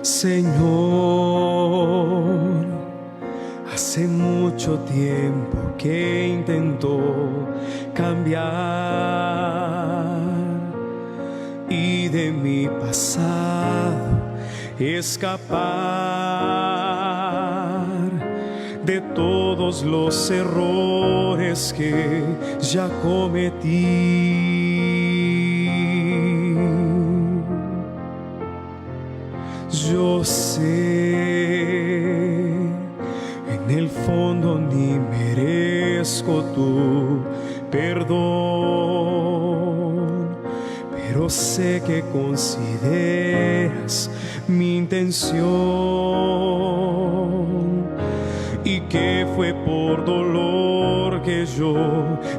Señor, hace mucho tiempo que intento cambiar y de mi pasado escapar de todos los errores que ya cometí. Yo sé, en el fondo ni merezco tu perdón, pero sé que consideras mi intención y que fue por dolor que yo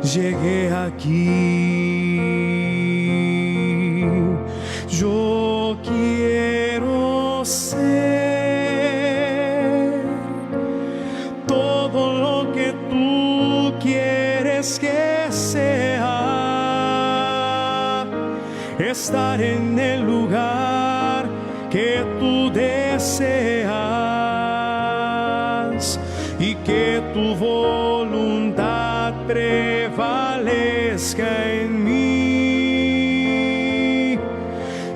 llegué aquí. Yo quiero ser todo lo que tú quieres que sea, estar en el lugar que tú deseas y que tu voluntad prevalezca en mí.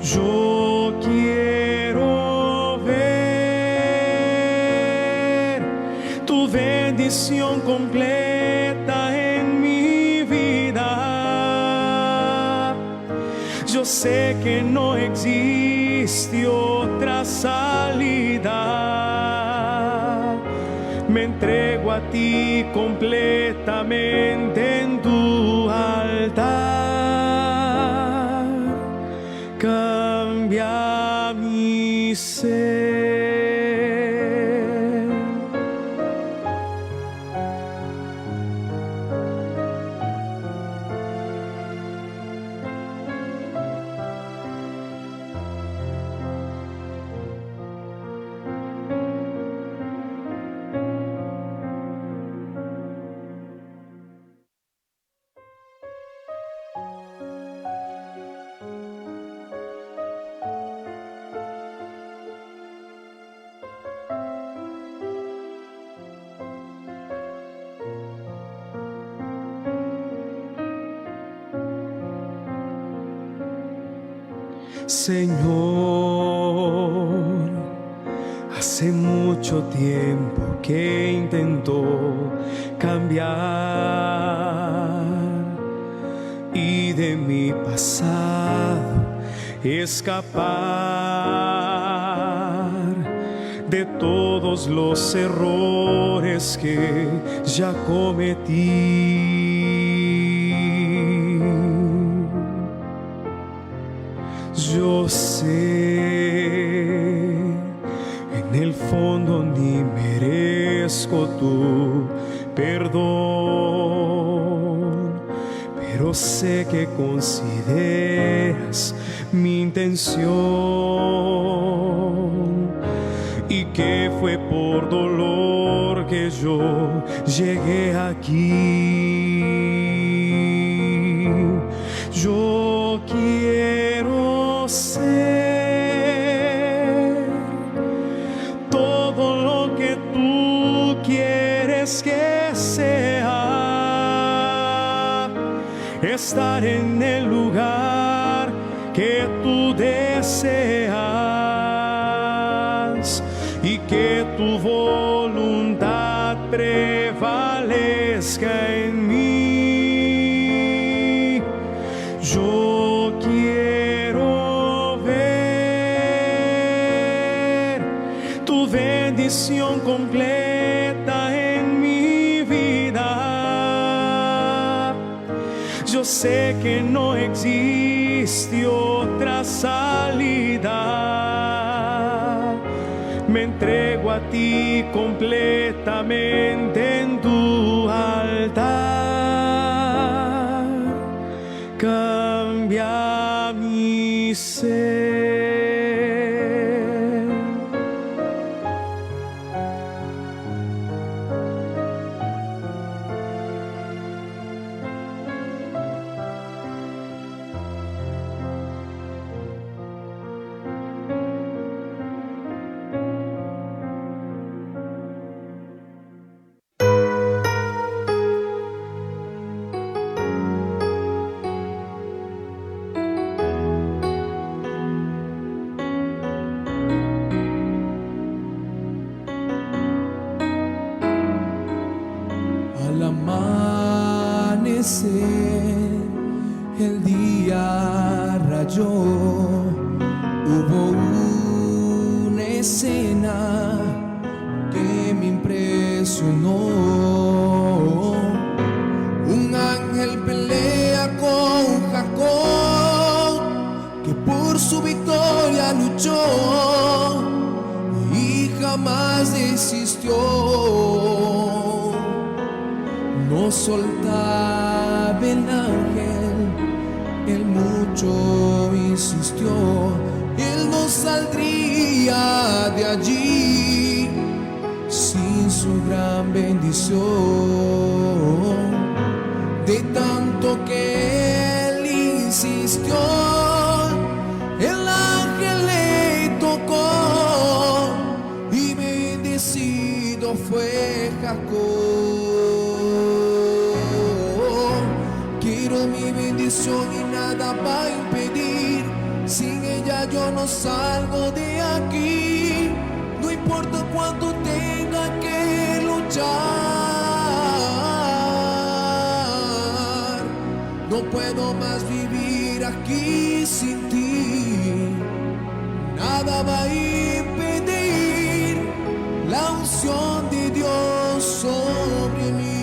Yo quiero ver tu bendición completa en mi vida. Yo sé que no existe otra salida. Me entrego a ti completamente en tu altar. Cambia mi ser. Señor, hace mucho tiempo que intento cambiar y de mi pasado escapar de todos los errores que ya cometí. Yo sé, en el fondo ni merezco tu perdón, pero sé que consideras mi intención y que fue por dolor que yo llegué aquí. Yo quiero ser todo lo que tú quieres que sea, estar en el lugar que tú deseas y que tu voluntad prevalezca en mí. Yo quiero ver tu bendición completa en mi vida. Yo sé que no existe otra salida. Me entrego a ti completamente en tu altar. Cambia mi ser. Amanecer, el día rayó, hubo una escena que me impresionó. Un ángel pelea con Jacob, que por su victoria luchó y jamás desistió. No soltaba el ángel, él mucho insistió, él no saldría de allí sin su gran bendición. De tanto que él insistió, el ángel le tocó y bendecido fue Jacob. Quiero mi bendición y nada va a impedir. Sin ella yo no salgo de aquí. No importa cuánto tenga que luchar. No puedo más vivir aquí sin ti. Nada va a impedir la unción de Dios sobre mí.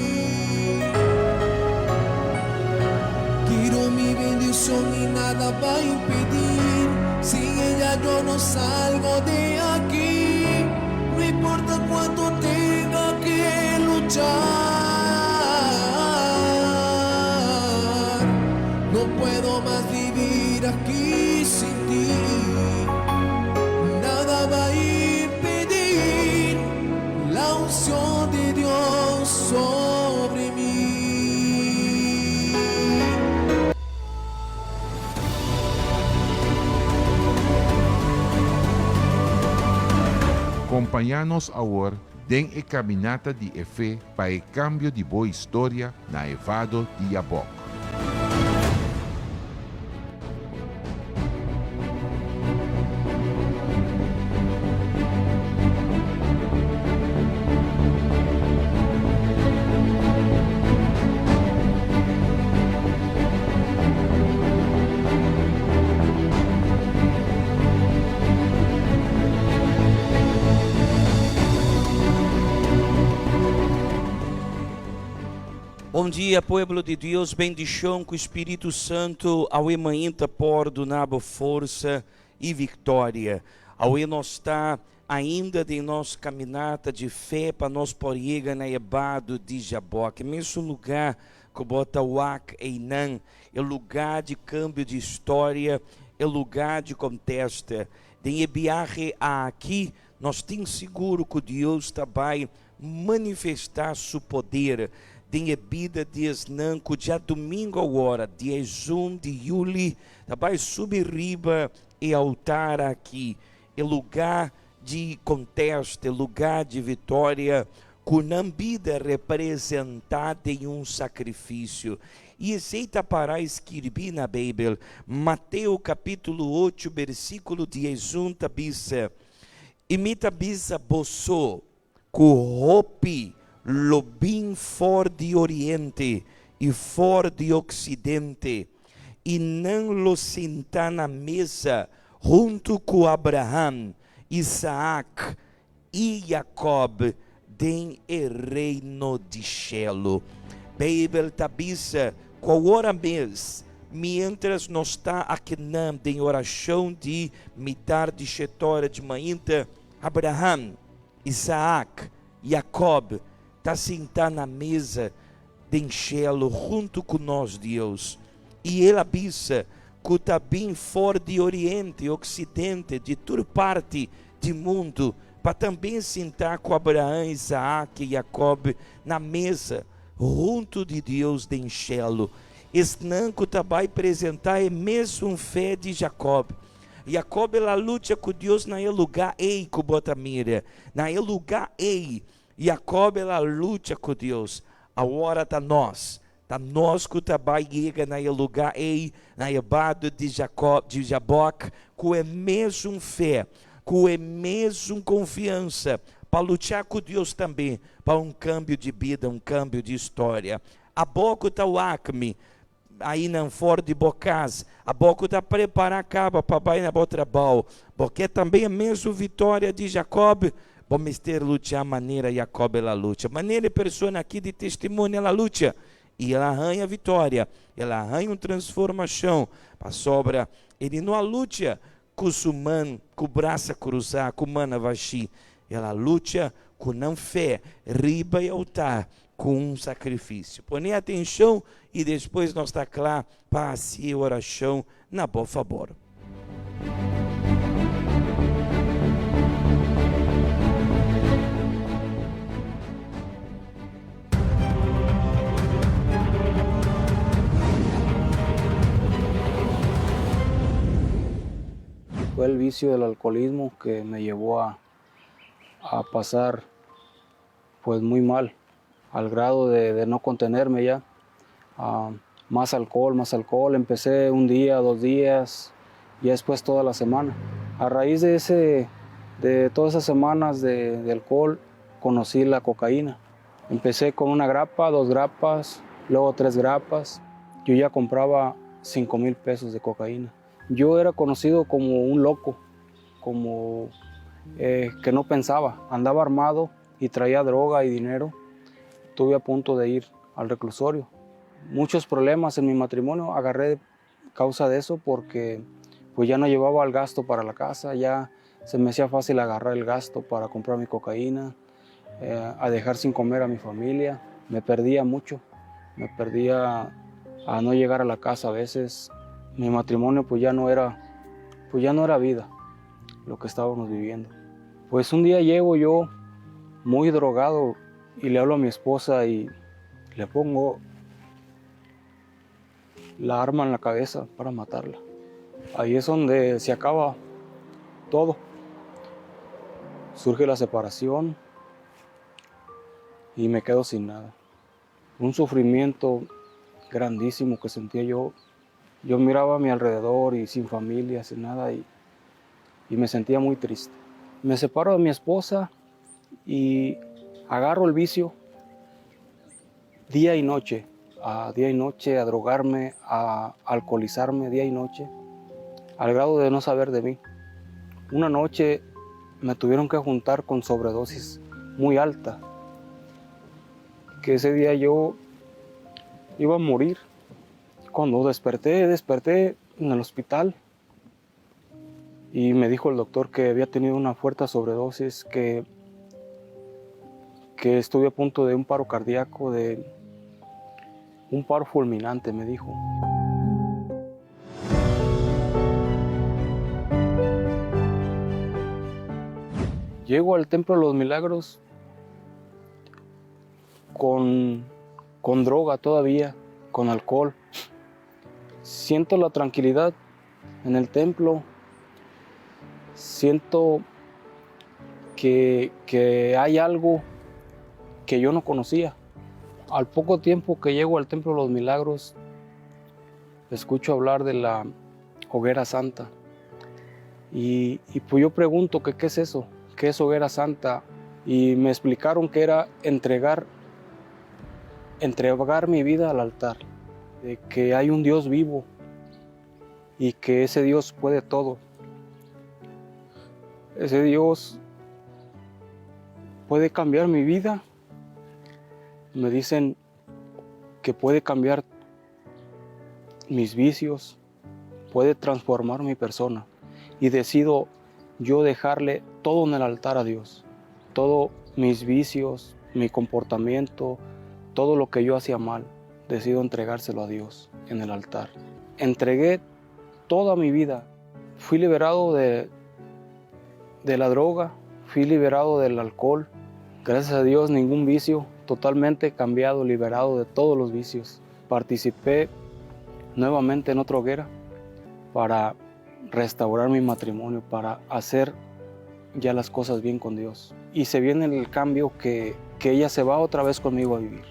Quiero mi bendición y nada va a impedir. Sin ella yo no salgo de aquí. No importa cuánto tenga que luchar. No puedo más vivir aquí sin ti. Nada va a impedir la unción de Dios sobre mí. Kompañá nos awor den e kaminata di e fe pa e kambio di bo historia na e vado di Yabok. Bon dia pueblo di Dios, bendicion cu Spirito Santo awe mainta por duna bo forsa y victoria. Awe nos ta ainda den nos caminata di fe pa nos por yega na e bado di Jaboc, e mesun lugar cu bo ta wak eynan, e lugar di cambio di historia, e lugar di contesta. Den e biahe aki nos tin sigur cu Dios ta bay manifestá su poder den e bida di esnan ku djadumingu awor, 11 di yuli, ta bai subi riba e altar aki, e lugá di kontesta, e lugá di vitória, ku nan bida representá den un sakrifisio. I esei ta pará skirbí na Beibel. Mateo kapítulo ocho, bersíkulo 11 ta bisa, I mi ta bisa boso, ku hopi lo bin for di oriente i for di oksidente, i nan lo sinta na mesa huntu ku Abraham, Isaak i Jakòb den e Reino di shelu. Beibel ta bisa ku awor mes, miéntras nos ta akinan den orashon di mitar di shetora di mainta, Abraham, Isaak, Jakob ta sintá na mesa den shelu huntu ku nos Dios. I el a bisa ku ta bin for di oriente, oksidente, di tur parti di mundu pa tambe sintá ku Abraham, Isaak i Jakob na mesa huntu di Dios den shelu. Esnan ku ta bai presentá e mesun fe di Jakob. Jakob el a lucha ku Dios na e lugá ei ku bo ta mira. Na e lugá ei, Jakob el a lucha ku Dios. Awor ta nos, ta nos ku ta bai yega na e lugá ei, na e bado di Jakob, di Jabok, ku e mesun fe, ku e mesun konfiansa, pa lucha ku Dios tambe pa un kambio di bida, un kambio di historia. Abo ku ta wak mi ainan for di bo kas, abo ku ta prepará kaba pa bai na bo trabou, bo ke tambe e mesun viktoria di Jakòb? Bo mester lucha manera Jakòb el a lucha, manera e persona aki di testimonio el a lucha i el a haña viktoria, el a haña un transformashon, pasobra e di no a lucha ku su man ku brasa krusá, ku man a bashí, el a lucha ku nan fe riba e altar ku un sakrifisio. Pone atenshon i despues nos ta kla pa hasi e orashon na bo fabor. Fue el vicio del alcoholismo que me llevó a, a pasar pues muy mal, al grado de, de no contenerme ya. Más alcohol, más alcohol. Empecé un día, dos días, y después toda la semana. A raíz de, ese, de todas esas semanas de, de alcohol, conocí la cocaína. Empecé con una grapa, dos grapas, luego tres grapas. Yo ya compraba 5 mil pesos de cocaína. Yo era conocido como un loco, como que no pensaba. Andaba armado y traía droga y dinero. Estuve a punto de ir al reclusorio. Muchos problemas en mi matrimonio agarré causa de eso porque pues ya no llevaba el gasto para la casa, ya se me hacía fácil agarrar el gasto para comprar mi cocaína, a dejar sin comer a mi familia. Me perdía mucho, me perdía a no llegar a la casa a veces. Mi matrimonio pues ya no era vida lo que estábamos viviendo. Pues un día llego yo muy drogado y le hablo a mi esposa y le pongo la arma en la cabeza para matarla. Ahí es donde se acaba todo. Surge la separación y me quedo sin nada. Un sufrimiento grandísimo que sentía yo. Yo miraba a mi alrededor y sin familia, sin nada, y me sentía muy triste. Me separo de mi esposa y agarro el vicio día y noche, a día y noche, a drogarme, a alcoholizarme día y noche, al grado de no saber de mí. Una noche me tuvieron que juntar con sobredosis muy alta, que ese día yo iba a morir. Cuando desperté, desperté en el hospital y me dijo el doctor que había tenido una fuerte sobredosis, que estuve a punto de un paro cardíaco, de un paro fulminante, me dijo. Llego al Templo de los Milagros con droga todavía, con alcohol. Siento la tranquilidad en el templo. Siento que hay algo que yo no conocía. Al poco tiempo que llego al Templo de los Milagros, escucho hablar de la hoguera santa. Y pues yo pregunto que qué es eso, qué es hoguera santa. Y me explicaron que era entregar mi vida al altar, de que hay un Dios vivo y que ese Dios puede todo. Ese Dios puede cambiar mi vida. Me dicen que puede cambiar mis vicios, puede transformar mi persona. Y decido yo dejarle todo en el altar a Dios. Todos mis vicios, mi comportamiento, todo lo que yo hacía mal, decido entregárselo a Dios en el altar. Entregué toda mi vida. Fui liberado de la droga, fui liberado del alcohol. Gracias a Dios, ningún vicio, totalmente cambiado, liberado de todos los vicios. Participé nuevamente en otra hoguera para restaurar mi matrimonio, para hacer ya las cosas bien con Dios. Y se viene el cambio que ella se va otra vez conmigo a vivir.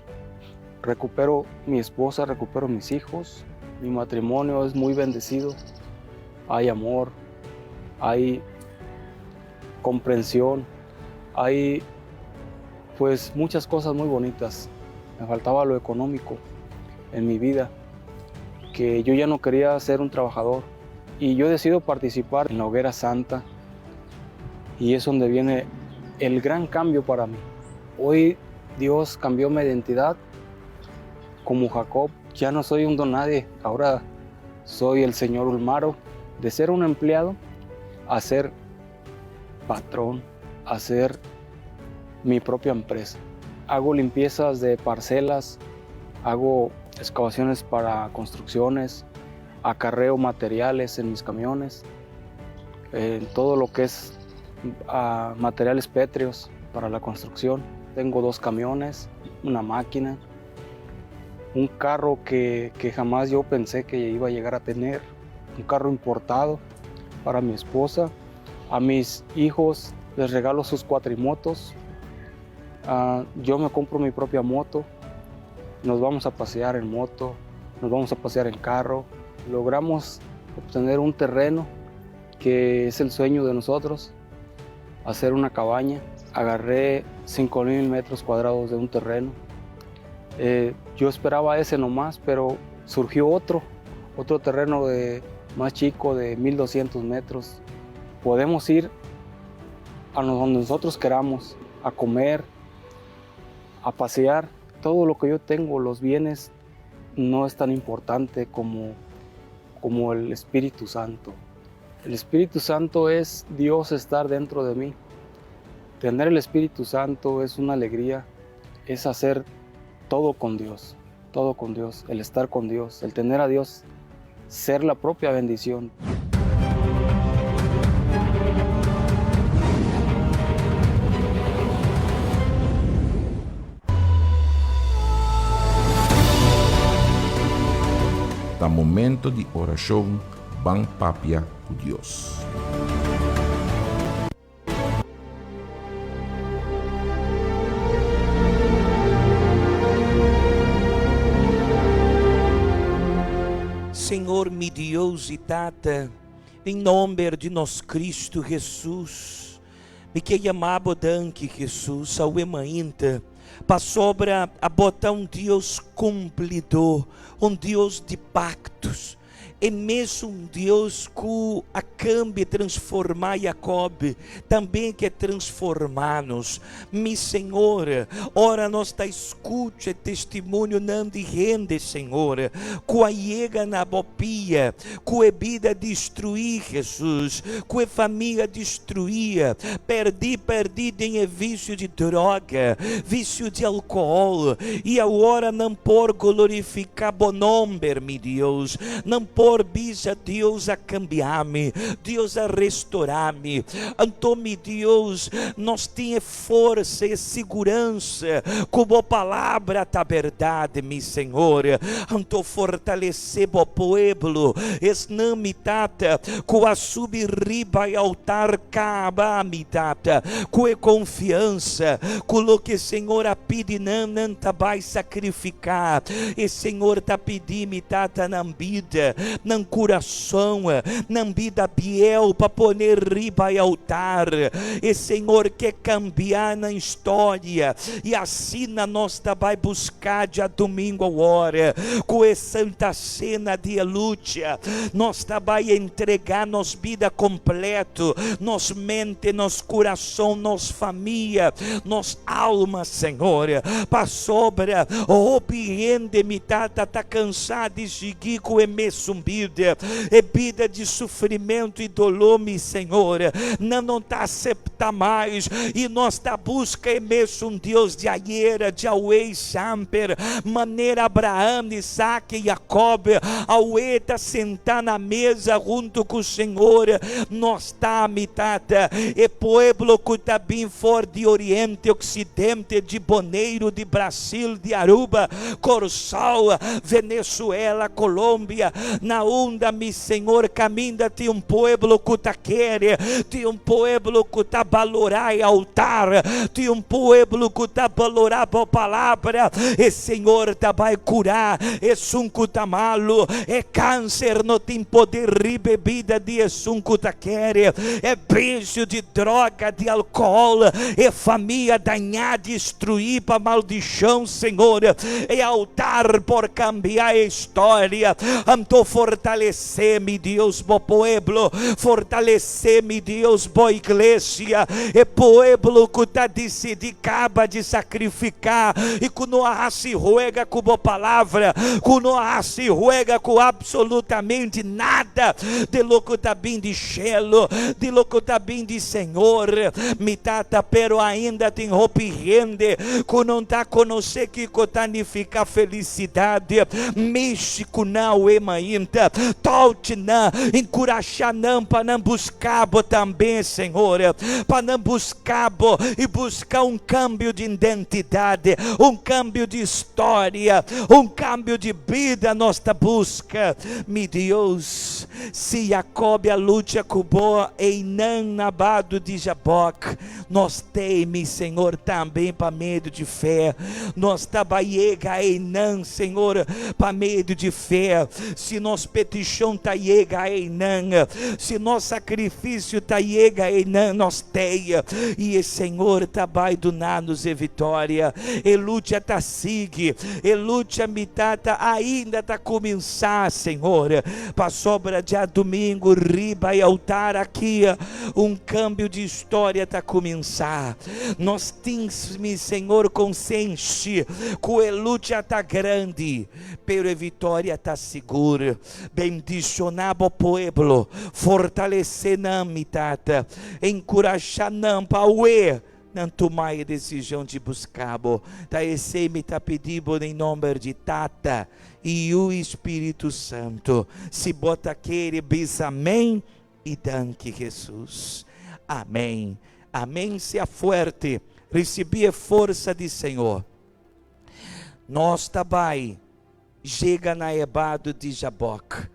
Recupero mi esposa, recupero mis hijos, mi matrimonio es muy bendecido, hay amor, hay comprensión, hay pues muchas cosas muy bonitas. Me faltaba lo económico. en mi vida, que yo ya no quería ser un trabajador. Y yo decido participar en la Hoguera Santa y es donde viene el gran cambio para mí. Hoy Dios cambió mi identidad como Jacob. Ya no soy un don nadie, ahora soy el señor Ulmaro. De ser un empleado a ser patrón, a ser mi propia empresa. Hago limpiezas de parcelas, hago excavaciones para construcciones, acarreo materiales en mis camiones, en todo lo que es materiales pétreos para la construcción. Tengo 2 camiones, una máquina, un carro que jamás yo pensé que iba a llegar a tener, un carro importado para mi esposa. A mis hijos les regalo sus cuatrimotos. Yo me compro mi propia moto, nos vamos a pasear en moto, nos vamos a pasear en carro. Logramos obtener un terreno que es el sueño de nosotros, hacer una cabaña. Agarré 5,000 metros cuadrados de un terreno. Yo esperaba ese nomás, pero surgió otro terreno más chico de 1,200 metros. Podemos ir a donde nosotros queramos, a comer, a pasear. Todo lo que yo tengo, los bienes, no es tan importante como el Espíritu Santo. El Espíritu Santo es Dios estar dentro de mí. Tener el Espíritu Santo es una alegría, es hacer todo con Dios, todo con Dios, el estar con Dios, el tener a Dios, ser la propia bendición. Ta momento di orashon, ban papia ku Dios. Señor mi Dios i Tata, den nomber di nos Cristo Jesus, mi ke yama Bo danki, Jesus, awe mainta, pasobra Abo ta un Dios cumplidor, un Dios di pactos, e mesun Dios cu a cambia y transforma Jacob, tambe ke transforma nos. Mi Señor, ora nos ta scucha e testimonionan di hende, Señor, cu a yega na Bo pia, cu e bida destrui, Jesus, cu e famia destrui, perdi, perdi den e vicio di droga, vicio di alcohol, y awor nan por glorifica Bo nomber, mi Dios, nan por bisa Dios a cambia mi, Dios a restora mi. Anto, mi Dios, nos tin e forsa y siguransa cu Bo palabra ta berdad, mi Señor. Anto fortalece Bo pueblo, esnan, mi Tata, cu a subi riba e altar caba, mi Tata, cu e confiansa cu loke Señor a pidi nan, nan ta bay sacrifica. E Señor ta pidi, mi Tata, nan bida, nan curason, nan bida bieu pa pone riba e altar. E Señor ke cambia nan historia, y asina nos ta bay busca djadomingo awor cu e Santa Cena di e lucha. Nos ta bay entrega nos bida completo, nos mente, nos curason, nos famia, nos alma, Señor, pasobra hopi hende, mi Tata, ta cansa di sigui cu e mesun bida, e bida di sufrimento y dolor, mi Señor. Nan no ta acepta mas, y nos ta busca e mesun Dios di ayera, di awe y semper, manera Abraham, Isaac y Jacob awe ta senta na mesa hunto cu Señor. Nos ta, mi Tata, e pueblo cu ta bin for di Oriente, Occidente, di Boneiro, di Brasil, di Aruba, Corsou, Venezuela, Colombia, na Na unda, mi Señor, kaminda tin un pueblo ku ta kere, tin un pueblo ku ta balorá e altar, tin un pueblo ku ta balorá bo palabra, e Señor ta bai kurá esun ku ta malu. E kanser no tin poder riba e bida di esun ku ta kere. E bisio di droga, di alkohòl, e famia dañá, destruí pa maldishon, Señor, e altar por kambia e historia. Anto fortalesé, mi Dios, bo pueblo, fortalesé, mi Dios, bo iglesia, e pueblo ku ta disidí kaba di sakrifiká i ku no a hasi huega ku bo palabra, ku no a hasi huega ku apsolutamente nada di loke ta bin di shelu, di loke ta bin di Señor. Mi Tata, pero ainda tin hopi hende ku no ta konosé kiko ta nifiká felisidat. Mishi ku nan awe mainta, touch nan, enkurashá nan pa nan buska bo tambe, Señor, pa nan buska bo i buska un kambio di identidat, un kambio di storia, un kambio di bida nos ta buska, mi Dios. Si Jacob a lucha ku bo einan na bado di Jabok, nos tei, mi Señor, tambe pa medio di fe. Nos ta bai yega einan, Señor, pa medio di fe. Si nos petishon ta yega einan, si nos sakrifisio ta yega einan, nos tei, i e Señor ta bai duna nos e vitoria. E lucha ta sigui, e lucha, mi Tata, ainda ta kuminsá, Señor. Pasobra djadumingu riba e altar aki un kambio di storia ta kuminsá. Nos tin, mi Señor, konsenshi ku e lucha ta grandi, pero e vitoria ta sigur. Bendishoná bo pueblo, fortalesé nan, mi Tata, enkurashá nan pa awe nan tuma e desishon di buska bo. Ta esei mi ta pidi bo den nomber di Tata, Yu i Spiritu Santu. Si bo ta kere, bisa amen i danki Hesus. Amen. Amen. Sea fuerte. Risibí e forsa di Señor. Nos ta bai yega na e bado di Jabok.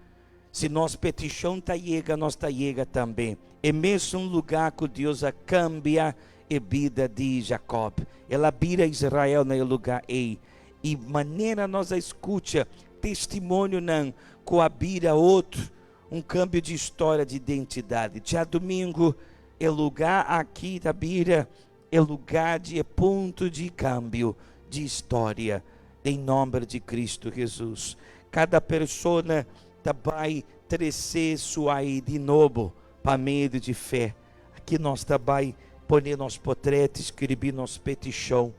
Si nos petishon ta yega, nos ta yega tambe e mesun lugá ku Dios a kambia e bida di Jakob. El a bira Israel na e lugá ei. I manera nos a skucha testimonionan ku a bira otro, un kambio di storia di identidat. Djadumingu e lugá aki ta bira e lugá di e punto di kambio di storia den nòmber di Kristu Hesus. Kada persona ta bai trese su ID nobo pa medio di fe. Aki nos ta bai pone nos potret, skribi nos petishon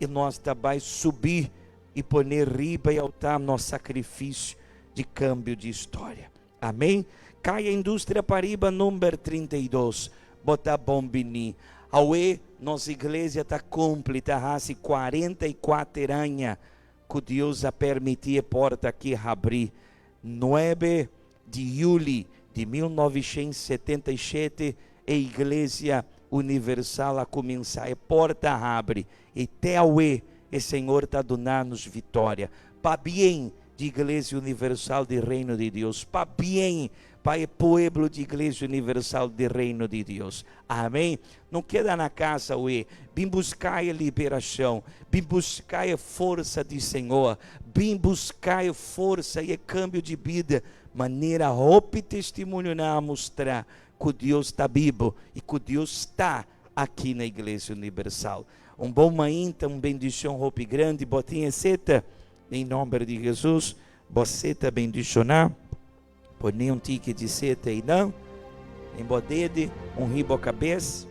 i nos ta bai subi i pone riba e altar nos sakrifisio di kambio di storia. Amén. Kaya Industria Pariba number 32. Bo ta bon bini. Awe nos iglesia ta kumpli, ta hasi 44 aña ku Dios a permití e porta aki habrí. 9 di yuli di 1977 e Iglesia Universal a kuminsá, e porta a habri i te awe e Señor ta duna nos vitoria. Pabien di Iglesia Universal di Reino di Dios, pabien pa e pueblo di Iglesia Universal di Reino di Dios. Amen. No keda na kas awe, bin buska e liberashon, bin buska e forsa di Señor, bin buska e forsa i e kambio di bida, manera hopi testimonionan a mustra ku Dios ta bibu i ku Dios ta aki na Iglesia Universal. Un bon mainta, un bendishon hopi grandi, bo tin e seta. Den nomber di Jesus, bosé ta bendishoná. Pone un tiki di seta einan den bo dede, ungi bo kabes.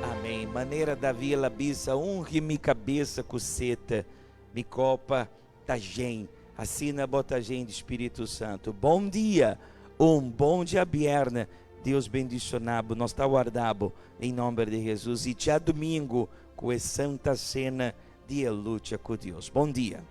Amén. Manera Davi el a bisa, Ungi mi kabesa ku seta, mi kopa ta jen. Asina bo ta jen di Spiritu Santu. Bon dia, un bon djabièrnè. Dios bendishoná bo. Nos ta warda bo den nomber di Jesus. I djadumingu ku e Santa Sena di e lucha ku Dios. Bon dia.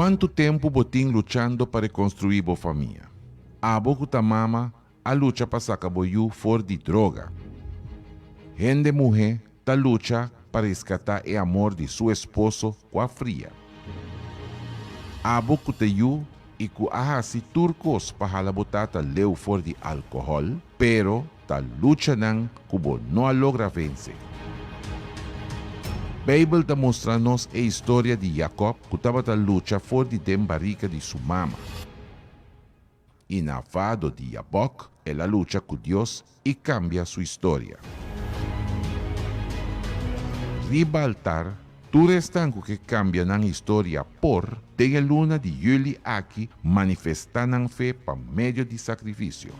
Kuantu tempu bo tin luchando pa rekonstruí bo famia? Abo ku ta mama a lucha pa saka bo yu for di droga. Hende muhé ta lucha pa reskatá e amor di su esposo ku a fria. Abo ku ta yu i ku a hasi tur kos pa hala bo tata leu for di alkohòl, pero ta luchanan ku bo no a logra vense. Beibel ta mustra nos e historia di Jakòb ku tabata lucha for di den barika di su mama. I na vado di Yabòk el a lucha ku Dios i kambia su historia. Riba altar, tur esnan ku ke kambia nan historia por, den e luna di yüli aki, manifestá nan fe pa medio di sakrifisio.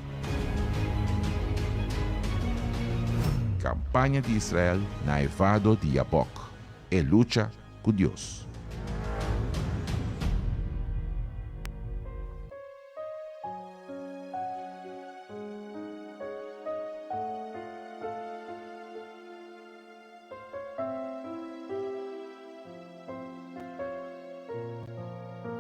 Kampaña di Israel na e vado di Yabòk, e lucha ku Dios.